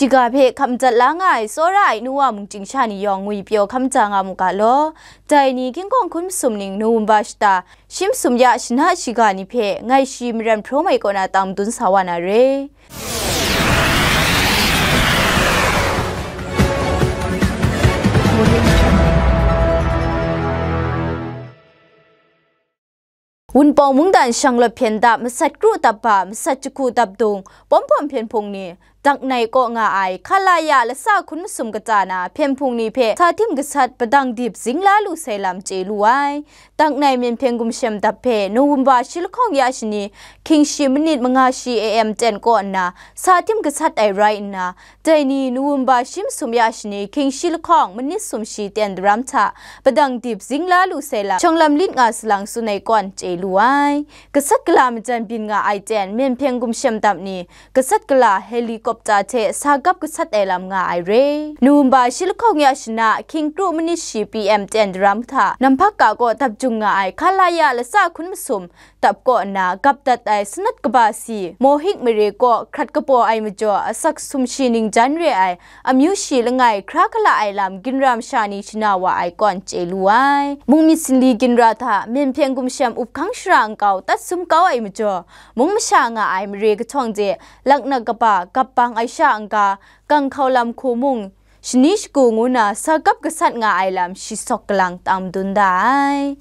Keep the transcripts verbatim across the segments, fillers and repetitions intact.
Shiga hpe hkap madat la nga ai tsawra ai nu wa mung chying sha ni yawng ngwi pyaw hkam ja nga mu ga law. Dai ni King Kawng hkun masum ning Nowemba shata shi masum ya shana shiga ni hpe ngai shi Maran Hpraw Mai kaw na tang madun sa wa na re. Wunpawng mungdan shanglawt hpyen dap, masat kru dap ba, masat jahku dap dung, pawm pawm hpyen hpung ni, Daknai kaw nga ai, Khalaya lasa hkun masum kata na, hpyen hpung ni hpe sa tim gasat padang dip zing la lu sai lam chye lu ai. Daknai Myen Hpyen Gumshem dap hpe Nowemba shi lahkawng ya shani, hkying shi minit manga shi A M ten kaw nna, sa tim gasat ai rai nna, dai ni Nowemba shi masum ya shani, hkying shi lahkawng minit sum shi ten daram hta, padang dip zing la lu sai lam, shawng lam lit nga salang tsun ai kaw chye lu ai. Gasat gala majan byin nga ai ten, Myen Hpyen Gumshem dap ni, gasat gala helicopter hte sa gap gasat ai lam nga ai re. Nowemba shi lahkawng ya shana, hkying kru minit shi P M ten daram hta, Namphak ka kaw dap jung nga ai Khalaya lasa hkun masum, dap kaw nna gap dat ai sanat kaba si, Mohik mare kaw hkrat kapaw ai majaw, asak sum shi ning jan re ai, amyu shi langai hkra hkala ai lam, ginra masha ni shana wa ai kaw chye lu ai. Mung myit sinli ginra hta, Myen Hpyen Gumshem up hkang shara nkau tat sum kau ai majaw, mung masha nga ai mare kahtawng de, laknak kaba gap bang ai sha n-ga, Ganghkau lam hku mung, shani shagu ngu na sa gap gasat nga ai lam shi sawk galang tang madun da ai.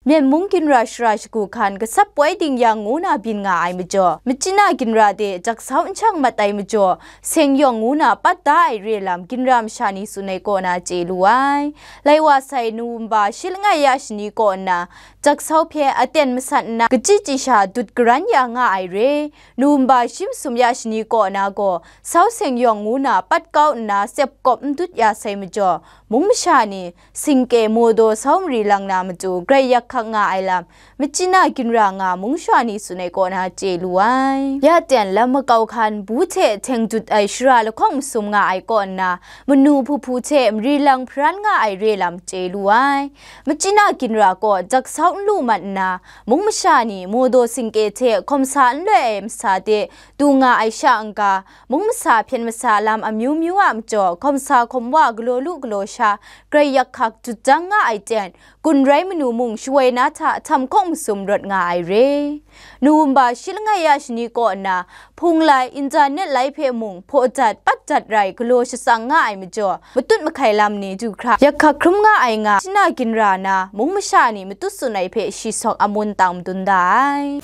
Myen mung ginra shara shagu hkan gasat poi ding yang ngu na byin nga ai majaw, Machina ginra de jaksau n shang mat ai majaw, Seng yawng ngu na pat da ai re lam ginra masha ni tsun ai kaw na chye lu ai. Lai wa sai Nowemba shi langai ya shani kaw nna, jaksau hpe aten masat nna, kachyi chyi sha dut garan ya nga ai re. Nowemba shi masum ya shani kaw na gaw, sau seng yawng ngu na pat kau nna, sep kawp n dut ya sai majaw, mung masha ni, singke modaw sau mari lang na matu grai yak hkak nga ai lam, Machina ginra nga mung shara ni tsun ai kaw na chye lu ai. Ya ten lam makau hkan bu hte hteng dut ai shara lahkawng masum nga ai kaw nna, manu hpu hpu hte mari lang hparan nga ai re lam chye lu ai. Machina ginra kaw jaksau n lu mat nna, mung masha ni modaw singke hte hkawm sa n loi ai masa de du nga ai sha n-ga, mung masa hpyen masa lam amyu myu a majaw, hkawm sa hkawm wa galaw lu galaw sha, grai yak hkak jut jang nga ai ten, gun rai manu mung shawoi na hta htam hkawng masum rawt nga ai re. Nowemba shi langai ya shani kaw nna, hpung lai, internet lai hpe mung hpaw dat, pat dat rai galaw shatsang nga ai majaw, matut mahkai lam ni du hkra, yak hkak hkrum nga ai nga, Machina ginra na, mung masha ni matut tsun ai hpe shi sawk amun tang madun da ai.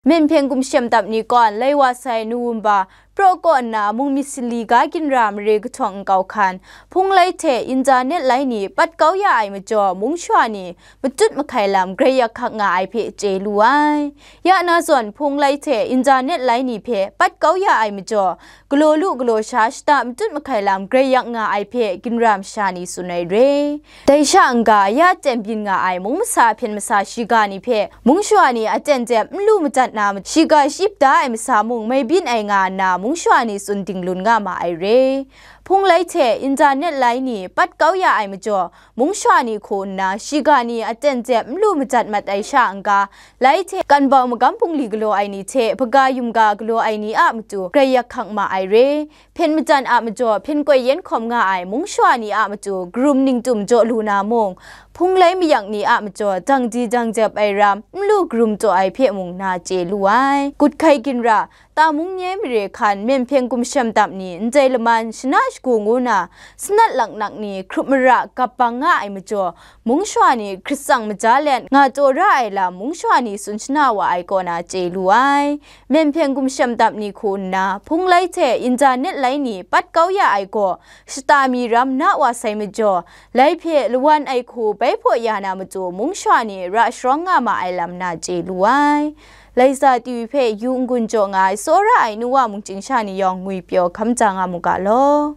Myen Hpyen Gumshem dap ni kaw, lai wa sai Nowemba, praw kaw nna mung myit sali ga ginra mare kahtawng nkau hkan, hpung lai hte internet lai ni pat kau ya ai majaw, mung shara ni matut mahkai lam grai yak hkak nga ai hpe chye lu ai. Ya na zawn, hpung lai hte internet lai ni hpe pat kau ya ai majaw, galaw lu galaw sha shata matut mahkai lam grai yak nga ai hpe ginra masha ni tsun ai re. Dai sha n-ga, ya aten byin nga ai mung masa hpyen masa shiga ni hpe, mung shara ni aten jep n lu madat na, shiga shayip da ai masa mung mai byin ai nga nna, mung shara ni tsun dinglun nga ma ai re. Hpung lai hte internet lai ni pat kau ya ai majaw, mung shara ni hku nna, shiga ni aten jep n lu madat mat ai sha n-ga, lai hte kanbau magam bungli galaw ai ni hte hpaga yumga galaw ai ni a matu grai yak hkak ma ai re. Hpyen majan a majaw hpyen koi yen hkawm nga ai mung shara ni a matu karum ningtum jaw lu na mung, hpung lai mayak ni a majaw dangdi dangjep ai ram, n lu karum taw ai hpe mung na chye lu ai. Gut hkai ginra, ta mung nye mare hkan, Myen Hpyen Gumshem dap ni, ndai laman, shana shagu ngu na, sanat laknak ni hkrup mara gap bang nga ai majaw, mung shara ni hkrit tsang maja let nga taw ra ai lam, mung shara ni tsun shana wa ai kaw na chye lu ai. Myen Hpyen Gumshem dap ni hku nna, hpung lai hte internet lai ni pat kau ya ai gaw, shata mi ram na wa sai majaw, lai hpe lawan ai hku bai hpaw ya na matu, mung shara ni ra sharawng nga ma ai lam na chye lu ai. Laisa T V hpe yu n-gun jaw nga ai, tsawra ai nu wa mung chying sha ni yawng ngwi pyaw hkam ja nga mu ga law.